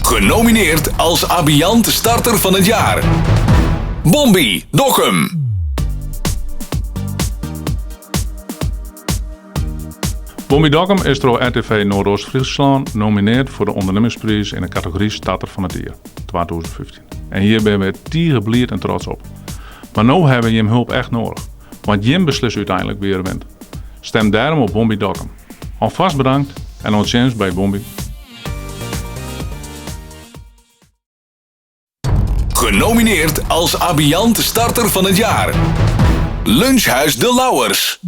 Genomineerd als Abiant Starter van het Jaar. Bombi Dokkum. Bombi Dokkum is troch RTV Noordoost-Fryslân nomineard foar de Undernimmingspriis yn de kategory Starter fan it Jier 2015. En hjir binne wy tige bliid en trots op. Mar no hawwe wy jim hulp echt noadich, want jim beslisse úteinlik wa der wint. Stim dêrom op Bombi Dokkum. Alfêst bedankt en oant sjen by Bombi. Genomineerd als Abiant Starter van het Jaar. Lunchhuis De Lauwers.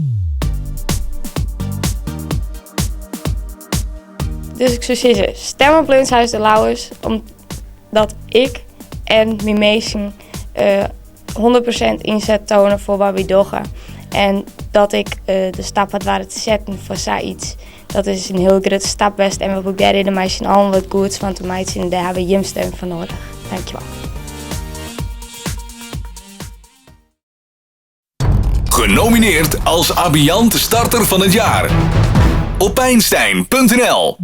Dus ik soe sizze, stim op Lunchhuis De Lauwers, omdat ik en myn minsken 100% ynset toane foar wat wy dogge. En dat ik de stap ha doarre te setten foar sayts. Dat is in hiel grutte stap west en we probearje der mei syn allen wat goeds fan te meitsjen en dêr hawwe we jim steun foar noadich. Dankjewol. Genomineerd als Abiant Starter van het Jaar. Op Einstein.nl.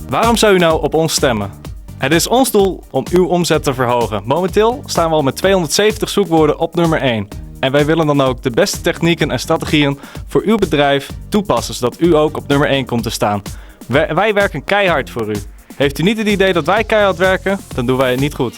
Waarom zou u nou op ons stemmen? Het is ons doel om uw omzet te verhogen. Momenteel staan we al met 270 zoekwoorden op nummer 1. En wij willen dan ook de beste technieken en strategieën voor uw bedrijf toepassen, zodat u ook op nummer 1 komt te staan. Wij werken keihard voor u. Heeft u niet het idee dat wij keihard werken? Dan doen wij het niet goed.